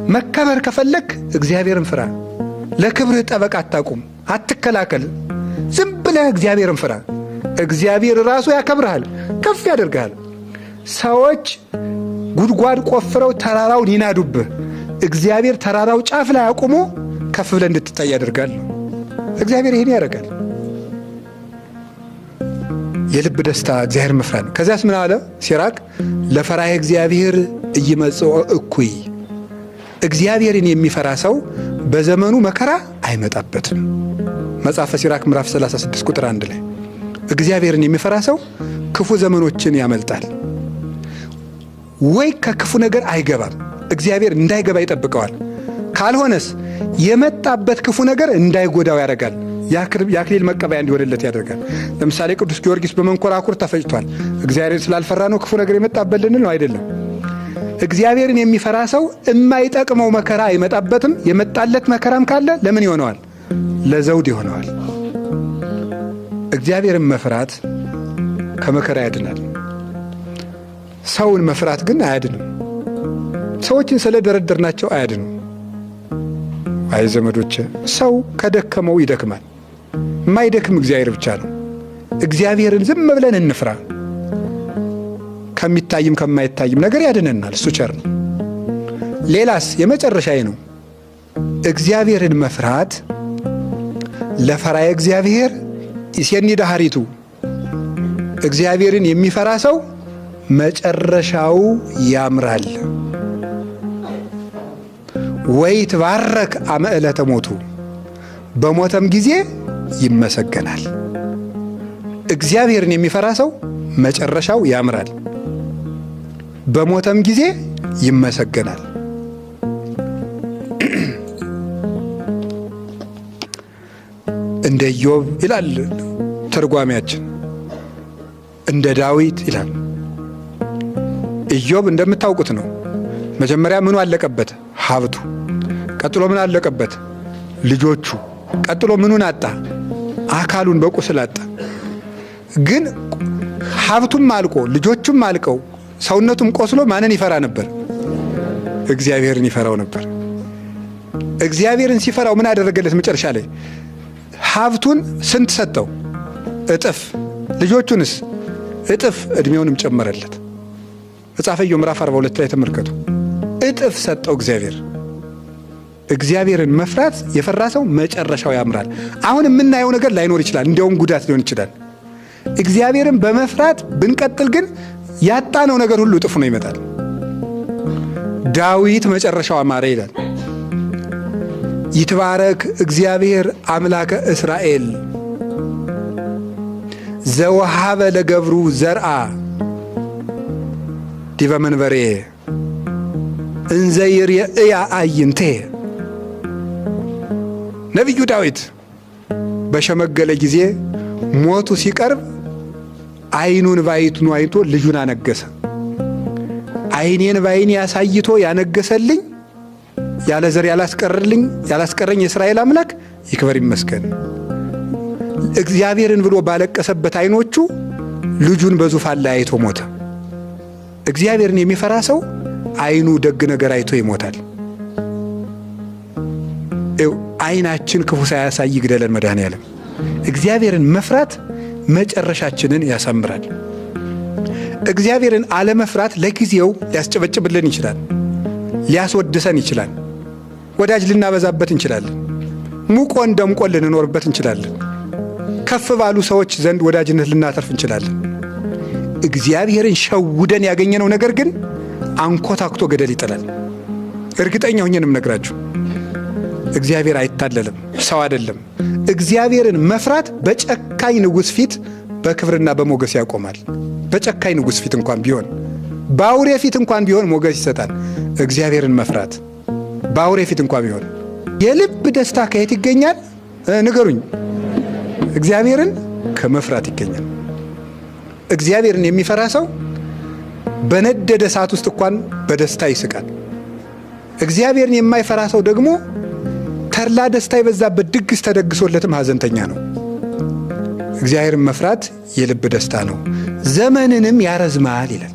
መከበር ከፈለክ እግዚአብሔርን ፍራ። ለክብርህ ጠበቃ አታቁም፣ አትከላከል። ዝም ብለህ እግዚአብሔርን ፍራ። እግዚአብሔር ራሱ ያከብርሃል፣ ከፍ ያደርግሃል። ሰዎች ጉድጓድ ቆፍረው ተራራውን ይናዱብህ፣ እግዚአብሔር ተራራው ጫፍ ላይ አቁሞ ከፍ ብለህ እንድትታይ ያደርጋል። እግዚአብሔር ይሄን ያደርጋል። የልብ ደስታ እግዚአብሔር መፍራት ነው። ከዚያስ ምን አለ ሲራክ? ለፈራሄ እግዚአብሔር ኢይመጽኦ እኩይ፣ እግዚአብሔርን የሚፈራ ሰው በዘመኑ መከራ አይመጣበትም። መጽሐፈ ሲራክ ምዕራፍ 36 ቁጥር 1 ላይ እግዚአብሔርን የሚፈራ ሰው ክፉ ዘመኖችን ያመልጣል፣ ወይ ከክፉ ነገር አይገባም። እግዚአብሔር እንዳይገባ ይጠብቀዋል። ካልሆነስ የመጣበት ክፉ ነገር እንዳይጎዳው ያደርጋል። የአክሊል መቀበያ እንዲሆንለት ያደርጋል። ለምሳሌ ቅዱስ ጊዮርጊስ በመንኮራኩር ተፈጭቷል። እግዚአብሔርን ስላልፈራ ነው ክፉ ነገር የመጣበት ልንል ነው? አይደለም። እግዚአብሔርን የሚፈራ ሰው የማይጠቅመው መከራ አይመጣበትም። የመጣለት መከራም ካለ ለምን ይሆነዋል? ለዘውድ ይሆነዋል። እግዚአብሔርን መፍራት ከመከራ ያድናል። ሰውን መፍራት ግን አያድንም። ሰዎችን ስለደረደርናቸው አያድኑም። አይ ዘመዶቼ፣ ሰው ከደከመው ይደክማል። የማይደክም እግዚአብሔር ብቻ ነው። እግዚአብሔርን ዝም ብለን እንፍራ። ከሚታይም ከማይታይም ነገር ያድነናል። እሱ ቸር ነው። ሌላስ የመጨረሻዬ ነው። እግዚአብሔርን መፍራት ለፈራየ እግዚአብሔር ይሴኒ ዳህሪቱ፣ እግዚአብሔርን የሚፈራ ሰው መጨረሻው ያምራል። ወይ ትባረክ አመ ዕለተ ሞቱ፣ በሞተም ጊዜ ይመሰገናል። እግዚአብሔርን የሚፈራ ሰው መጨረሻው ያምራል፣ በሞተም ጊዜ ይመሰገናል። እንደ ኢዮብ ይላል ተርጓሚያችን፣ እንደ ዳዊት ይላል። ኢዮብ እንደምታውቁት ነው። መጀመሪያ ምኑ አለቀበት? ሀብቱ። ቀጥሎ ምን አለቀበት? ልጆቹ። ቀጥሎ ምኑን አጣ? አካሉን በቁስል አጣ። ግን ሀብቱም አልቆ ልጆቹም አልቀው ሰውነቱም ቆስሎ ማንን ይፈራ ነበር? እግዚአብሔርን ይፈራው ነበር። እግዚአብሔርን ሲፈራው ምን አደረገለት? መጨረሻ ላይ ሀብቱን ስንት ሰጠው? እጥፍ። ልጆቹንስ እጥፍ፣ እድሜውንም ጨመረለት። መጽሐፈ ኢዮብ ምዕራፍ 42 ላይ ተመልከቱ። እጥፍ ሰጠው እግዚአብሔር። እግዚአብሔርን መፍራት የፈራ ሰው መጨረሻው ያምራል። አሁን የምናየው ነገር ላይኖር ይችላል፣ እንዲያውም ጉዳት ሊሆን ይችላል። እግዚአብሔርን በመፍራት ብንቀጥል ግን ያጣነው ነገር ሁሉ እጥፍ ነው ይመጣል። ዳዊት መጨረሻው አማረ ይላል። ይትባረክ እግዚአብሔር አምላከ እስራኤል ዘወሃበ ለገብሩ ዘርአ ዲበ መንበሬ እንዘ ይርእያ አዕይንቴ። ነቢዩ ዳዊት በሸመገለ ጊዜ ሞቱ ሲቀርብ ዓይኑን ባይቱን አይቶ ልጁን አነገሰ። ዓይኔን ባይኔ ያሳይቶ ያነገሰልኝ፣ ያለ ዘር ያላስቀረልኝ ያላስቀረኝ የእስራኤል አምላክ ይክበር ይመስገን። እግዚአብሔርን ብሎ ባለቀሰበት ዓይኖቹ ልጁን በዙፋን ላይ አይቶ ሞተ። እግዚአብሔርን የሚፈራ ሰው ዓይኑ ደግ ነገር አይቶ ይሞታል። ዓይናችን ክፉ ሳያሳይ ይግደለን መድኃኔዓለም። እግዚአብሔርን መፍራት መጨረሻችንን ያሳምራል። እግዚአብሔርን አለመፍራት ለጊዜው ሊያስጨበጭብልን ይችላል፣ ሊያስወድሰን ይችላል። ወዳጅ ልናበዛበት እንችላለን። ሙቆን ደምቆን ልንኖርበት እንችላለን። ከፍ ባሉ ሰዎች ዘንድ ወዳጅነት ልናተርፍ እንችላለን። እግዚአብሔርን ሸውደን ያገኘነው ነገር ግን አንኮታኩቶ ገደል ይጥላል። እርግጠኛ ሆኜ ነው የምነግራችሁ። እግዚአብሔር አይታለልም፣ ሰው አይደለም። እግዚአብሔርን መፍራት በጨካኝ ንጉሥ ፊት በክብርና በሞገስ ያቆማል። በጨካኝ ንጉሥ ፊት እንኳን ቢሆን፣ በአውሬ ፊት እንኳን ቢሆን ሞገስ ይሰጣል። እግዚአብሔርን መፍራት በአውሬ ፊት እንኳን ቢሆን። የልብ ደስታ ከየት ይገኛል? ንገሩኝ። እግዚአብሔርን ከመፍራት ይገኛል። እግዚአብሔርን የሚፈራ ሰው በነደደ እሳት ውስጥ እንኳን በደስታ ይስቃል። እግዚአብሔርን የማይፈራ ሰው ደግሞ ተድላ ደስታ የበዛበት ድግስ ተደግሶለትም ሐዘንተኛ ነው። እግዚአብሔርን መፍራት የልብ ደስታ ነው፣ ዘመንንም ያረዝማል ይላል።